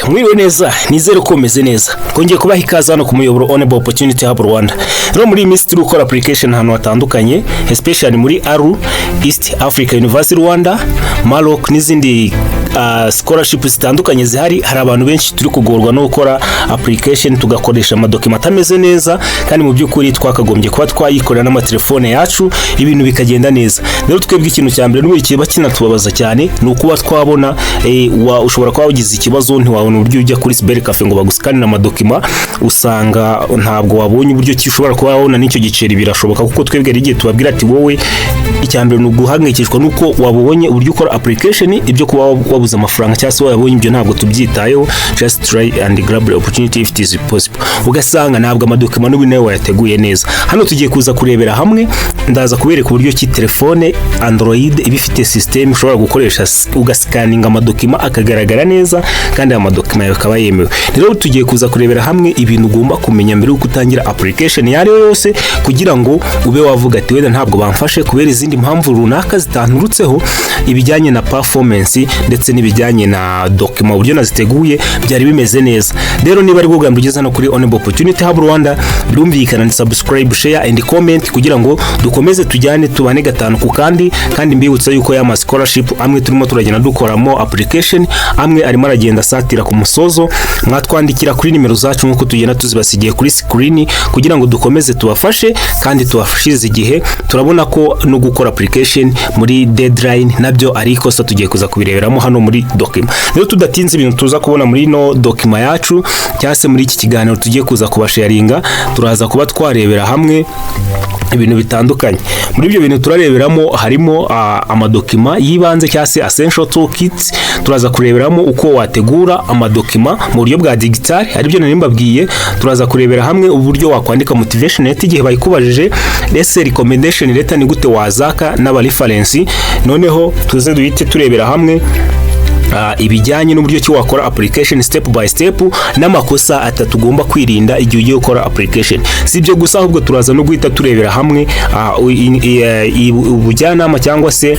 Guys, mwiriwe neza, nizere ko meze neza. Twongeye kubaha ikaze hano ku muyoboro Onebo Opportunity Hub Rwanda. Rero muri iyi minsi turi gukora application ahantu hatandukanye, especially muri ARU, East Africa University Rwanda, Maroc n'izindi scholarship zitandukanye zihari. Hari abantu benshi turi kugorwa no gukora application, tugakoresha amadocuments atameze neza, kandi mu by'ukuri twakagombye kuba twayikorera n'amatelefone yacu, ibintu bikagenda neza. Rero twebwe ikintu cya mbere n'ubu kiba kinatubabaza cyane ni ukuba twabona ushobora kuba wagize ikibazo, ntiwabona uburyo ujya kuri cyber cafe ngo baguscanire amadocuments, usanga ntabwo wabonye uburyo ki ushobora kuba wabona n'icyo giceri. Birashoboka, kuko twebwe hari igihe tubabwira ati: "Wowe icya mbere ni uguhangayikishwa nuko wabonye uburyo ukora application, ibyo kuba wabuze amafaranga cyangwa se wayabonye, ibyo ntabwo tubyitayeho, just try and grab the opportunity if it is possible." Ugasanga ntabwo amadocuments n'ubu nawe wayateguye neza. Hano tugiye kuza kurebera hamwe, ndaza kubereka uburyo ki telefone Android iba ifite system ushobora gukoresha ugascanninga amadocuments akagaragara neza, kandi aya madocuments yawe akaba yemewe. Rero tugiye kuza kurebera hamwe ibintu ugomba kumenya mbere yuko utangira application iyo ari yo yose, kugira ngo ube wavuga ati: "Wenda ntabwo bamfashe kubera izindi mpamvu runaka zitanturutseho, ibijyanye na performance ndetse n'ibijyanye na document, uburyo naziteguye byari bimeze neza." Rero niba ari bwo bwa mbere ugeze hano kuri Onebo Opportunity Hub Rwanda, birumvikana ni subscribe, share and comment, kugira ngo dukomeze tujyane, tubane gatanu ku kandi. Kandi mbibutsa yuko ya ma scholarship amwe turimo turagenda dukoramo application, amwe arimo aragenda asatira ku musozo. Mwatwandikira kuri nimero zacu nk'uko tugenda tuzibasigiye kuri screen, kugira ngo dukomeze tubafashe kandi tubafashirize igihe. Turabona ko no gukora application muri deadline nabyo ari ikosa, tugiye kuza kubireberamo hano muri document. Rero tudatinze, ibintu tuza kubona muri no document yacu cyangwa se muri iki kiganiro tugiye kuza kubasharinga, turaza kuba twarebera hamwe ibintu bitandukanye. Muri ibyo bintu turareberamo harimo amadocuments y'ibanze cyangwa se essential toolkits. Turaza kureberamo uko wategura amadocuments mu buryo bwa digital, aribyo nari mbabwiye. Turaza kurebera hamwe uburyo wakwandika motivation letter igihe bayikubajije, ese recommendation letter ni gute wazaka n'aba reference. Noneho tuze duhite turebera hamwe ibijyanye n'uburyo ki wakora application step by step, n'amakosa atatu ugomba kwirinda igihe ugiye gukora application. Si ibyo gusa, ahubwo turaza no guhita turebera hamwe ubujyanama cyangwa se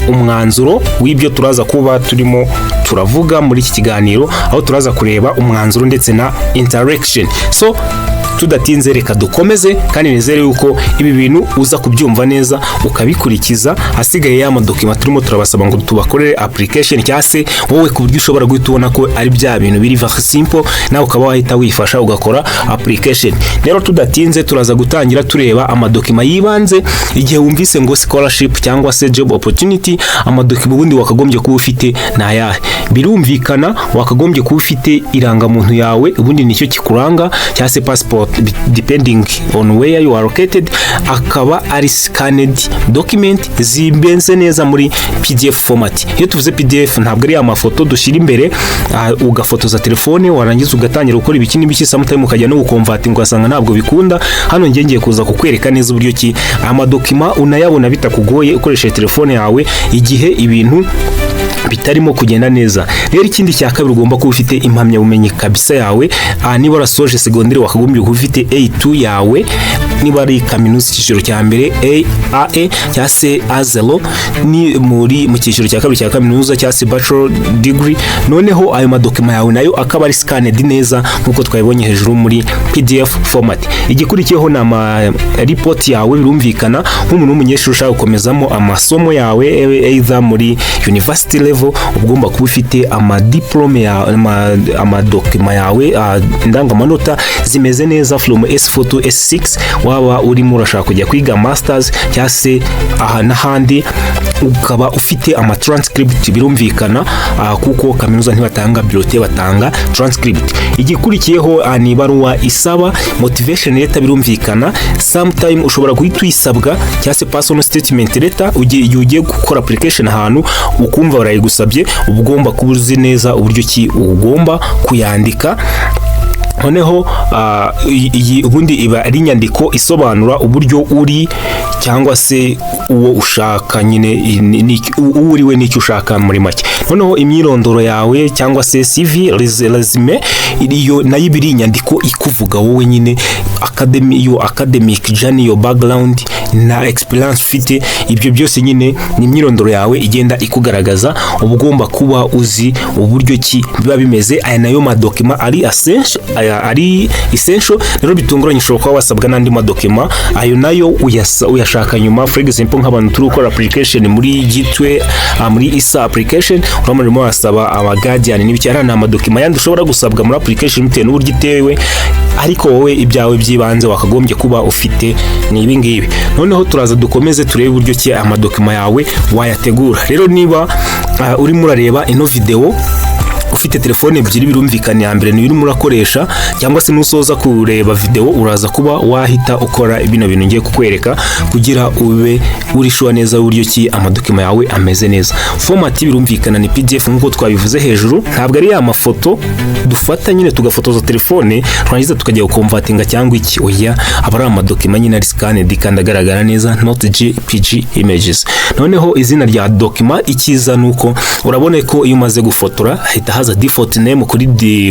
umwanzuro w'ibyo turaza kuba turimo turavuga muri iki kiganiro, aho turaza kureba umwanzuro ndetse na interaction. So tudatinze, reka dukomeze, kandi nizere yuko ibi bintu uza kubyumva neza ukabikurikiza. Hasigaye ya madocuments turimo turabasaba ngo tubakorere application, cyangwa se wowe ku buryo ushobora guhita ubona ko ari bya bintu biri very simple, nawe ukaba wahita wifasha ugakora application. Rero tudatinze, turaza gutangira tureba amadocuments y'ibanze. Igihe wumvise ngo scholarship cyangwa se job opportunity, amadocuments ubundi wakagombye kuba ufite ni ayahe? Birumvikana wakagombye kuba ufite irangamuntu yawe, ubundi nicyo kikuranga, cyangwa se passport depending on where you are located, akaba ari scanned document zimeze neza muri PDF format. Iyo tuvuze PDF, ntabwo ari amafoto dushyira imbere, ugafotoza telefone, warangiza ugatangira gukora ibiki n'ibiki, sometime ukajya no guconvertinga ugasanga ntabwo bikunda. Hano ngiye ngiye kuza kukwereka neza uburyo ki amadocuments unayabona bitakugoye ukoresheje telefone yawe igihe ibintu bitarimo kugenda neza. Rero ikindi cya kabiri, ugomba kuba ufite impamyabumenyi kabisa yawe. Niba warasoje segonderi, wakagombye kuba ufite A2 yawe, niba ari kaminuza icyiciro cya mbere A AE cyangwa se A0, ni muri mu cyiciro cya kabiri cya kaminuza cyangwa se bachelor degree. Noneho ayo madocuments yawe nayo akaba ari scanned neza nk'uko twabibonye hejuru muri PDF format. Igikurikiyeho ni ama report yawe. Birumvikana, nk'umuntu w'umunyeshuri ushaka gukomezamo amasomo yawe either muri university level, ugomba kuba ufite amadiplome ya amadocuments yawe, indangamanota zimeze neza from S4 to S6. Waba urimo urashaka kujya kwiga masters cyangwa se aha n'ahandi, ukaba ufite ama transcript. Birumvikana, kuko kaminuza ntibatanga bulletin, batanga transcript. Igikurikiyeho ni ibaruwa isaba, motivation letter. Birumvikana, sometime ushobora guhita uyisabwa, cyangwa se personal statement letter. Igihe ugiye gukora application ahantu ukumva barayigusabye, uba ugomba kuba uzi neza uburyo ki ugomba kuyandika. Noneho iyi ubundi iba ari inyandiko isobanura uburyo uri cyangwa se uwo ushaka nyine, uwo uri we n'icyo ushaka muri make. Noneho imyirondoro yawe cyangwa se CV, resume, iyo nayo iba ari inyandiko ikuvuga wowe nyine, academy, your academic journey, your background na experience ufite. Ibyo byose nyine ni imyirondoro yawe igenda ikugaragaza. Uba ugomba kuba uzi uburyo ki biba bimeze. Aya nayo madocument ari essential, aya ari essential. Rero bitunguranye ushobora kuba wasabwa n'andi madocument, ayo nayo uyashaka nyuma. For example, nk'abantu turi gukora application muri Gitwe, muri ISA application, urabona urimo wasaba aba guardian n'ibiki, ari ni amadocument yandi ushobora gusabwa muri application bitewe n'uburyo itewe. Ariko wowe ibyawe by'ibanze wakagombye kuba ufite ni ibi ngibi. Noneho turaza dukomeze turebe uburyo ki amadocument yawe wayategura. Rero niba urimo urareba ino video ufite telefone ebyiri, birumvikana iya mbere niyo urimo urakoresha, cyangwa se nusoza kureba video uraza kuba wahita ukora bino bintu ngiye kukwereka kugira ube uri sure neza uburyo ki amadocument yawe ameze neza. Format birumvikana ni PDF nk'uko twabivuze hejuru. Ntabwo ari ya mafoto dufata nyine tugafotoza telefone, twarangiza tukajya guconvertinga cyangwa iki. Oya, aba ari amadocument nyine ari scanned kandi agaragara neza, not JPG images. Noneho izina rya document, icyiza nuko urabona ko iyo umaze gufotora hahita haza default name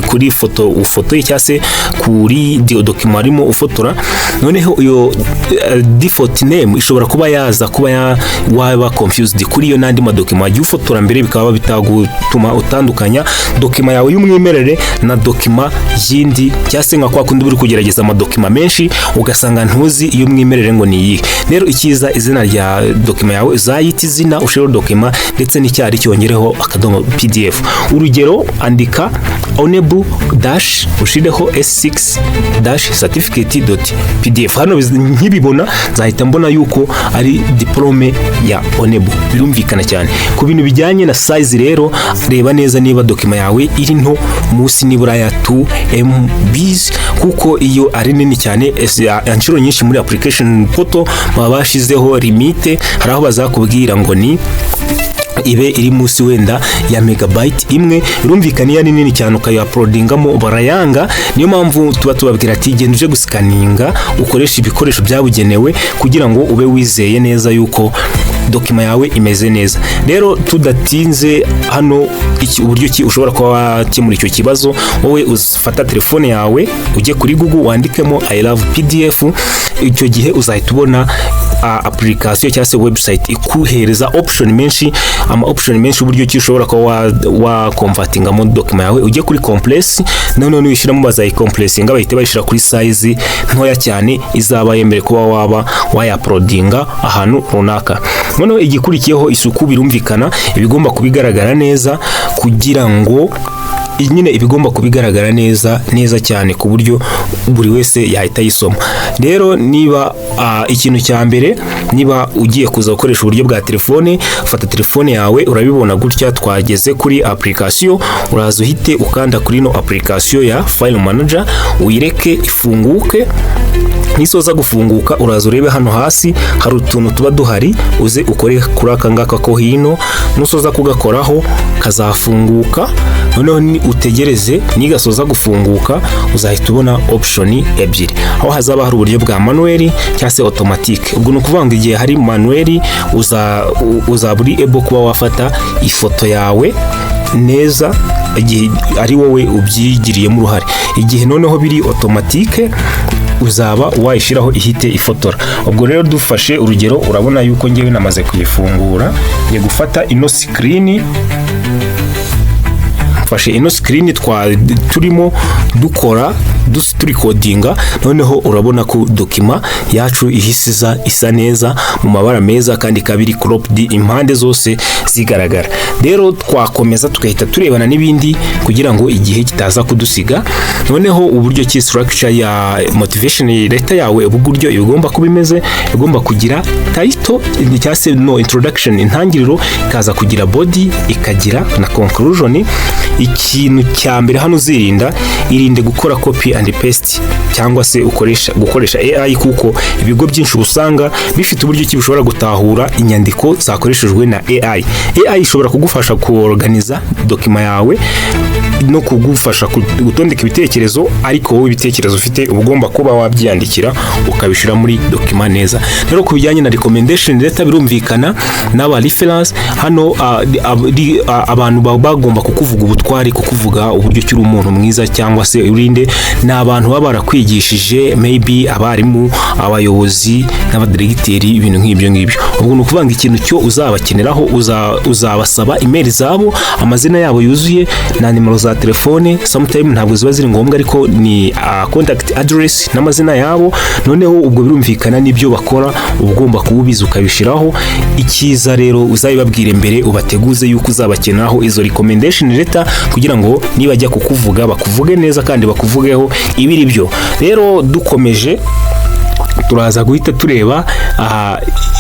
kuri foto ufotoye cyangwa se kuri document arimo ufotora. Noneho iyo default name ishobora kuba yaza kuba waba confused kuri iyo n'andi madocument wagiye ufotora mbere, bikaba bitagutuma utandukanya document yawe y'umwimerere na document yindi, cyangwa se nka kwa kundi uri kugerageza amadocument menshi ugasanga ntuzi iy'umwimerere ngo ni iyihe. Rero icyiza, izina rya document yawe uzayita izina, ushireho document ndetse n'icyari cyongereho akadomo PDF. Urugero, andika onebu dash ushireho s6-certificate.pdf. Hano nkibibona nzahita mbona yuko ari diplôme ya onebu. Birumvikana cyane. Ku bintu bijyanye na size rero, reba neza niba document yawe iri nto munsi nibura ya 2 MBs, kuko iyo ari nini cyane, inshuro nyinshi muri application portal baba bashizeho limite. Hari aho bazakubwira ngo ni ibe iri munsi wenda ya megabyte 1. Birumvikana iyo ari nini cyane ukayiuploadingamo barayanga. Niyo mpamvu tuba tubabwira ati genda uje guscanninga, ukoreshe ibikoresho byabugenewe kugira ngo ube wizeye neza yuko document yawe imeze neza. Rero tudatinze hano, uburyo ki ushobora kuba wakemura icyo kibazo: wowe ufata telefone yawe, ujye kuri Google, wandikemo "I love PDF". Icyo gihe uzahita ubona application cyangwa se website ikuhereza option menshi, ama option menshi, uburyo ki ushobora kuba wa convertingamo document yawe. Ujye kuri compress, noneho nuyishyiramo bazayicompressinga, bahita bayishyira kuri size ntoya cyane izaba yemerewe kuba waba wayauploadinga ahantu runaka. Noneho igikurikiyeho, isuku. Birumvikana ibigomba kubigaragara neza, kugira ngo nyine ibigomba kubigaragara neza neza cyane ku buryo buri wese yahita ayisoma. Rero niba ikintu cya mbere, niba ugiye kuza gukoresha uburyo bwa telefone, fata telefone yawe. Urabibona gutya twageze kuri application. Uraza uhite ukanda kuri ino application ya file manager, uyireke ifunguke. Nisoza gufunguka, uraza urebe hano hasi hari utuntu tuba duhari, uze ukore kuri aka ngaka ko hino. Nusoza kugakoraho kazafunguka. Noneho ni utegereze, nigasoza gufunguka uzahita ubona option ebyiri, aho hazaba hari uburyo bwa manuel cyangwa se automatique. Ubwo ni ukuvuga ngo igihe hari manuel uzaba uri able kuba wafata ifoto yawe neza igihe ari wowe ubyigiriyemo uruhare. Igihe noneho biri automatique, uzaba wayishyiraho ihite ifotora. Ubwo rero dufashe urugero, urabona yuko ngewe namaze kuyifungura, ngiye gufata ino screen. Mfashe ino screen twa turimo dukora turirecordinga. Noneho urabona ko document yacu ihise iza isa neza mu mabara meza, kandi ikaba iri cropped impande zose zigaragara. Rero twakomeza tugahita turebana n'ibindi kugira ngo igihe kitaza kudusiga. Noneho uburyo ki structure ya motivation letter yawe, uburyo igomba kuba imeze: igomba kugira title cyangwa se no introduction, intangiriro, ikaza kugira body, ikagira na conclusion. Ikintu cya mbere hano uzirinda, irinde gukora copy and paste cyangwa se gukoresha AI, kuko ibigo byinshi usanga bifite uburyo ki bishobora gutahura inyandiko zakoreshejwe na AI. AI ishobora kugufasha kuorganiza document yawe. no kugufasha gutondeka ibitekerezo, ariko wowe ibitekerezo ufite uba ugomba kuba wabyiyandikira, ukabishyira muri document neza. Rero ku bijyanye na recommendation letter, birumvikana n'aba reference hano, abantu baba bagomba kukuvuga ubutwari, kukuvuga uburyo ki uri umuntu mwiza cyangwa se urinde, ni abantu baba barakwigishije, maybe abarimu, abayobozi n'abadiregiteri, ibintu nk'ibyo ngibyo. Ubwo ni ukuvuga ngo ikintu cyo uzabakeneraho, uzabasaba email zabo, amazina yabo yuzuye na nimero za telefone. Sometime ntabwo ziba ziri ngombwa, ariko ni contact address n'amazina yabo. Noneho ubwo birumvikana n'ibyo bakora uba ugomba kuba ubizi, ukabishiraho. Icyiza rero uzabibabwire mbere, ubateguze yuko uzabakeneraho izo recommendation letter, kugira ngo nibajya kukuvuga bakuvuge neza kandi bakuvugeho ibiri byo. Rero dukomeje, turaza guhita tureba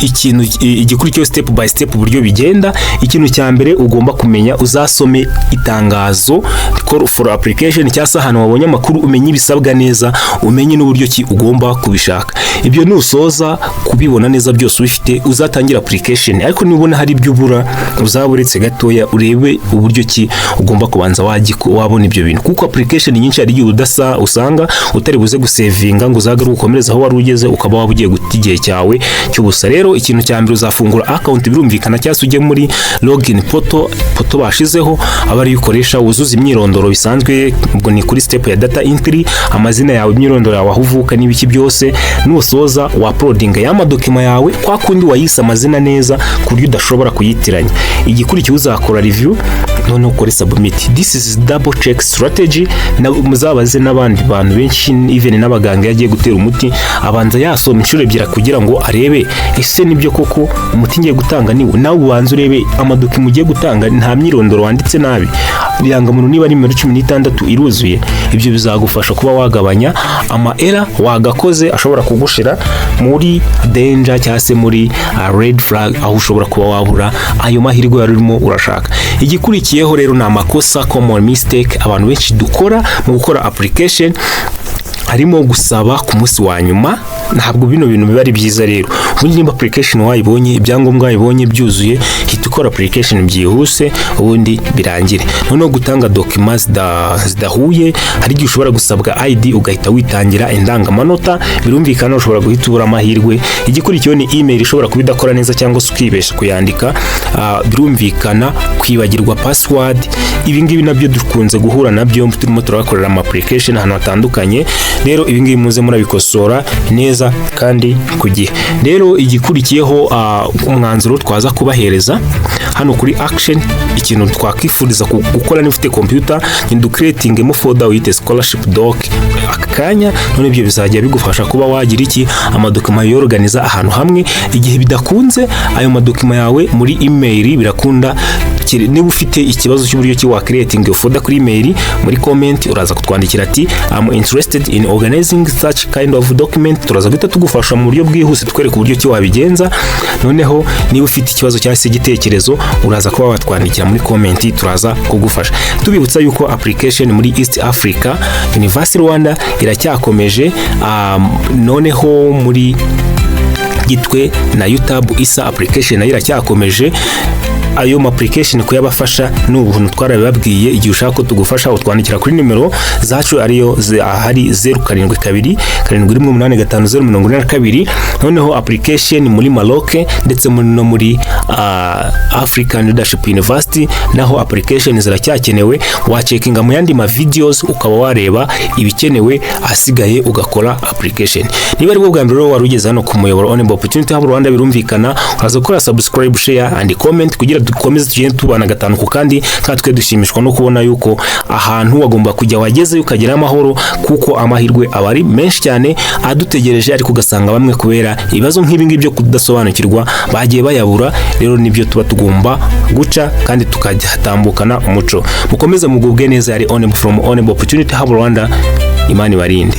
ikintu igikurikiyeho, step by step, uburyo bigenda. Ikintu cya mbere ugomba kumenya, uzasome itangazo, call for application, cyangwa se ahantu wabonye amakuru, umenye ibisabwa neza, umenye n'uburyo ki ugomba kubishaka. Ibyo nusoza kubibona neza byose ubifite, uzatangira application. Ariko nubona hari ibyo ubura, uzaba uretse gatoya urebe uburyo ki ugomba kubanza wabona ibyo bintu, kuko application nyinshi hari igihe udasa usanga utari buze gusevinga ngo uzagaruke ukomereze aho wari ugeze, ukaba waba ugiye guta igihe cyawe cy'ubusa. Rero ikintu cya mbere, uzafungura account, birumvikana, cyangwa se ujye muri login portal bashizeho, aba ariyo ukoresha, wuzuza imyirondoro bisanzwe. Ubwo ni kuri step ya data entry, amazina yawe, imyirondoro yawe, aho uvuka n'ibiki byose. Nusoza wa uploading ya madocument yawe kwa kundi wayise amazina neza ku buryo udashobora kuyitiranya. Igikurikiye, uzakora review, noneho ukore submit. This is double check strategy. Na muzabaze n'abandi bantu benshi, even n'abaganga, iyo agiye gutera umuti abanza yasoma inshuro ebyiri kugira ngo arebe ese nibyo koko umuti ngiye gutanga niwo. Nawe ubanza urebe amadocument ugiye gutanga, nta myirondoro wanditse nabi, irangamuntu niba ari nimero 16 iruzuye. Ibyo bizagufasha kuba wagabanya ama error wagakoze ashobora kugushira muri danger cyangwa se muri red flag, aho ushobora kuba wabura ayo mahirwe wari urimo urashaka. Igikurikiyeho rero ni amakosa, common mistake abantu benshi dukora mu gukora application. Harimo gusaba ku munsi wa nyuma. Ntabwo bino bintu biba ari byiza. Rero ubundi nimba application wayibonye, ibyangombwa wayibonye byuzuye, hita ukora application byihuse, ubundi birangire. Noneho gutanga document zidahuye. Hari igihe ushobora gusabwa ID ugahita witangira indangamanota, birumvikana ushobora guhita ubura amahirwe. Igikurikiyeho ni email ishobora kuba idakora neza cyangwa se ukibesha kuyandika. Birumvikana kwibagirwa password. Ibi ngibi nabyo dukunze guhura nabyo turimo turabakorera ama application ahantu hatandukanye. Rero ibi ngibi muze murabikosora neza kandi ku gihe. Rero igikurikiyeho, umwanzuro twaza kubahereza hano kuri action, ikintu twakwifuriza gukora, niba ufite computer, ni ducreatingemo folder wite scholarship doc aka kanya. None ibyo bizajya bigufasha kuba wagira iki, amadocument yorganiza ahantu hamwe. Igihe bidakunze, ayo madocument yawe muri email birakunda. Niba ufite ikibazo cy'uburyo ki wa creating iyo folder kuri email, muri comment uraza kutwandikira ati "I'm interested in organizing such kind of document". Turaza guhita tugufasha mu buryo bwihuse, tukwereka uburyo ki wabigenza. Noneho niba ufite ikibazo cyangwa se igitekerezo, uraza kuba watwandikira muri comment, turaza kugufasha. Tubibutsa yuko application muri East Africa University Rwanda iracyakomeje. Noneho muri Gitwe na UTAB ISA application nayo iracyakomeje. Ayo ma application kuyabafasha ni ubuntu, twarabibabwiye. Igihe ushaka ko tugufasha, utwandikira kuri nimero zacu, ariyo ahari 0727185042. Noneho application muri Maroc ndetse no muri African Leadership University naho application ziracyakenewe. Wacheckinga mu yandi ma videos ukaba wareba ibikenewe, ahasigaye ugakora application. Niba ari bwo bwa mbere rero wari ugeze hano ku muyoboro Honorable Opportunity Hub Rwanda, birumvikana uraza gukora subscribe, share and comment kugira dukomeze tugende tubana gatanu ku kandi. Kandi twe dushimishwa no kubona yuko ahantu wagomba kujya wagezeyo ukagera amahoro, kuko amahirwe aba ari menshi cyane adutegereje, ariko ugasanga bamwe kubera ibibazo nk'ibi ngibi byo kudasobanukirwa bagiye bayabura. Rero nibyo tuba tugomba guca kandi tukajyatambukana umuco. Mukomeze mugubwe neza. Yari Honorable from Honorable Opportunity Hub Rwanda. Imana ibarinde.